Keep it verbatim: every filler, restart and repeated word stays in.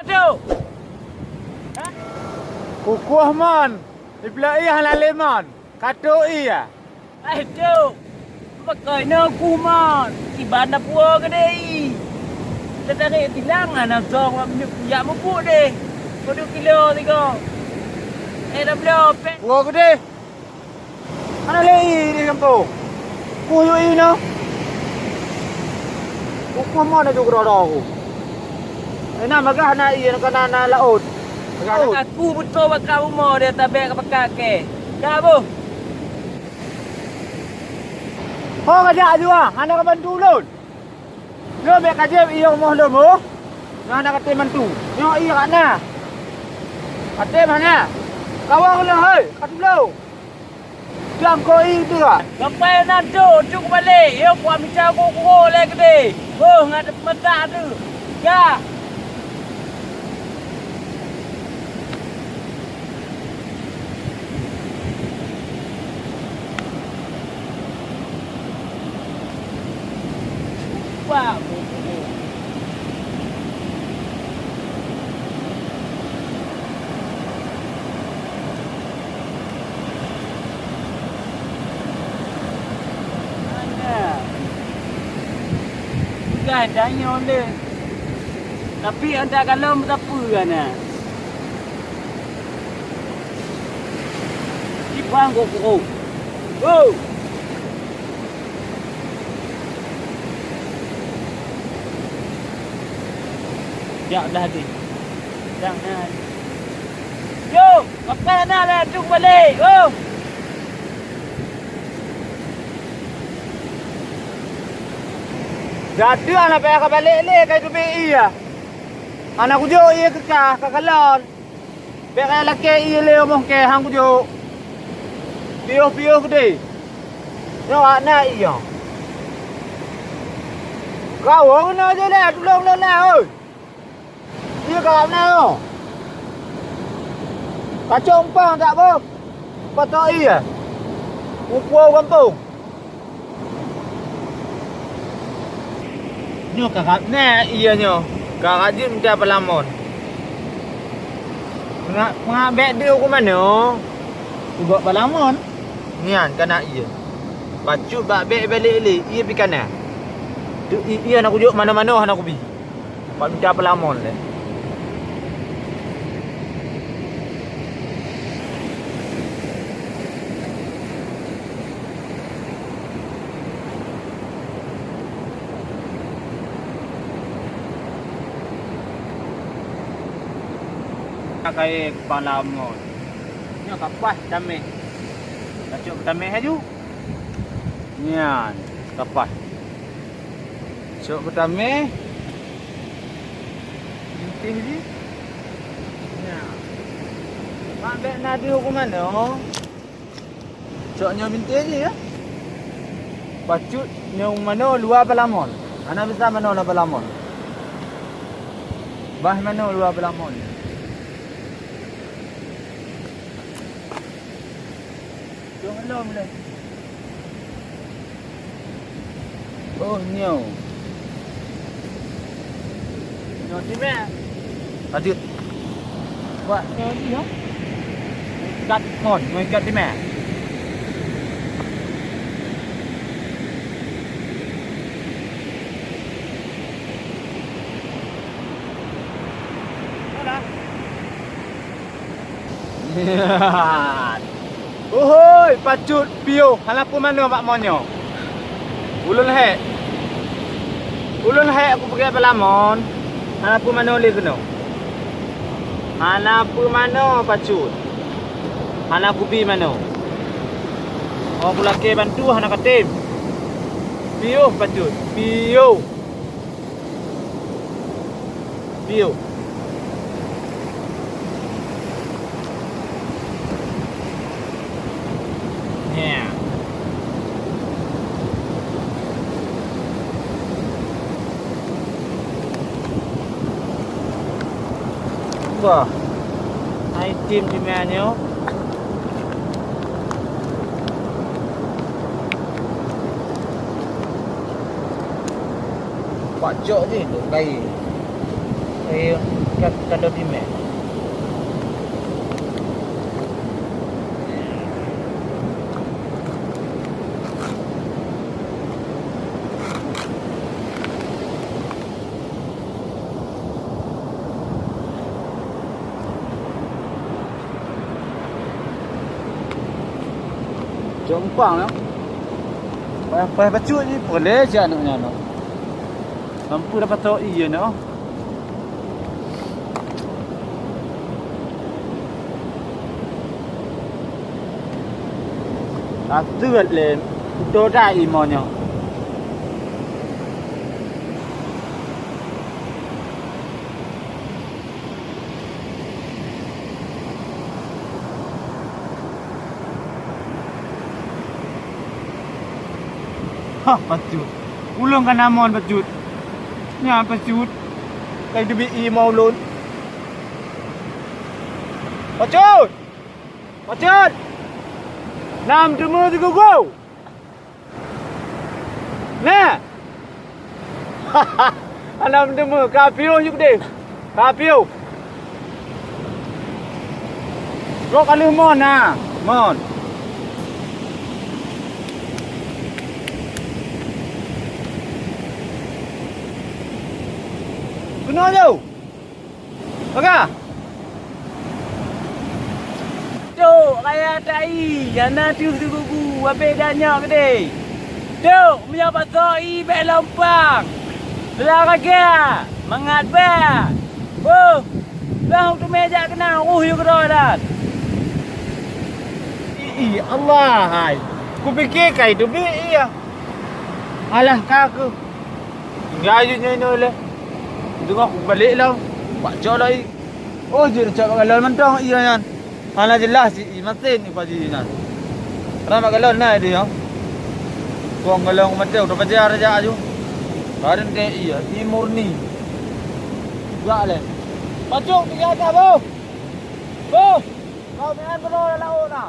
Aduh! Kukuh mon, iblih hana lé mon, ka trok ie. Hai, Cok! Pakon na kuman? Iban na puwoe keudeh i. Teutarek bilang hana song lam minyeuk kuyak mupuk deh. Padub kilo sigoe. Eh, dah bloe, pek. Puwoe keudeh. Hana lé i di gampông. Kuh yue i na. Kuh mon na ju keudroe-droe ku. Eh, na magah na i, na kana na laôt. Magah laôt. Aku beutôi bak rumoh dia tabek ka pakai ke. Ka boh. Ho ka jak jua, hana ka bantu ulôn. Lôn bèk ka jieb ie rumoh lôn boh. Nyoe hana ka tem bantu. Nyoe ie ka na. Ka tem hana. Kawa ulôn, hei, ka tulông. Jang ko ie tu ka. Sampai nan tu, cuk balik. Yo, kuat mita guguro lé gede. Boh, ngat mata tu. Ya. Peugah tanyoe lé. Tapi anda kalon meusapeue na. Di bang kok kok. Oh. Jak dah deh. Jangan. Yo, apa na lah tu balik. Oh. Jadi anak payah ka balik lé, kai teubiet ie. Hana kujok ie keu kah, ka kalon. Bèk kah lakèe ie lé rumoh kèe, han kujok. Piôh-piôh keudeh. Nyoe hana ie. Kawöng na jih lé, tulông lôn lé, oi. Ie ka hana nyoe. Kacok umpang tak boh. Patok ie. Muphom gampông. Nyoe ka rab na ie nyoe, ka rajin mita palamon. Peungabèk deuh u manoe, peugot palamon. Nyan ka na ie. Bacut bak bèk balek lé, ie pih ka na. Teuk ie, ie hana kujok, manoe-manoe hana kubi. Pat mita peulamon lé. Kayèe peulamon. Nyoe ka paih tamèh. Tacok tamèh laju. Nyan, ka paih. Cok keutamèh. Bintéh jih. Nyan. Mak bèk na deuh u manoe. Cok nyoe bintéh jih, ya. Bacut nyoe u manoe luwa palamon. Hana bisa manoe na palamon. Bah manoe luwa palamon. Dong lom lé. Oh, nyoe. Nyoe di mè? Adit. Wah, nyoe di, ya? Ikat mon, nyoe ikat di mè? Nyoe lah. Nyan. Uhôi, pacut piôh hana peue manoe bak mon nyoe. Ulôn hék. Ulôn hék kupeugèt bak lamon, hana peue manoe lé keunoe. Hana peue manoe pacut. Hana kubi manoe. Oh, kulakèe bantu hana katem. Piôh pacut, piôh. Piôh. Nyan. Bah. Hai tim di mè nyoe. Pacok jih dok kai. Kai, Ka, ka dua pimé. Cok umpang nyoe. Payah, payah bacut jih, peureulée cit aneuk nyan nyoe. Sampue dapat tho ié nyoe. Ateueh lé, beutôi that imoe nyoe. Hah, bacut. Ulôn ka na mon bacut. Nyan bacut. Ka teubiet ié imoe ulôn. Bacut! Bacut! Nam teumé sigugu! Nè! Hana meuteumé, ka piôh ju keudeh. Ka piôh. Gob ka lheueh mon na, mon. Keunoe lé. Paga! Tok, raya tai, hana teuh sigugu, abéh dak nyoe keudeh. Tok, meunyoe pasoe ié bèk lom pang. Seulah raga, mangat ba. Boh, lôn teumé jak keunan, uh, yue keudroe dan. Ih, ih, Allah hai. Kupike kai teubiet ié. Alah, ka keuh. Tinggai jih nyoe inoe lé. Teungoh kubalek lom. Bak cok lom ié. Oh, jeuet cok bak galon mantong ié nyan. Hana jeulaih cit ié masin ié padi nyan. Karena bak galon na ié nyoe. Buang galon maté udah pajar jak aju. Bareng deh ié, ié murni. Jak lé. Pacok tiga atas, boh. Boh. Kau main bola dalam laut na.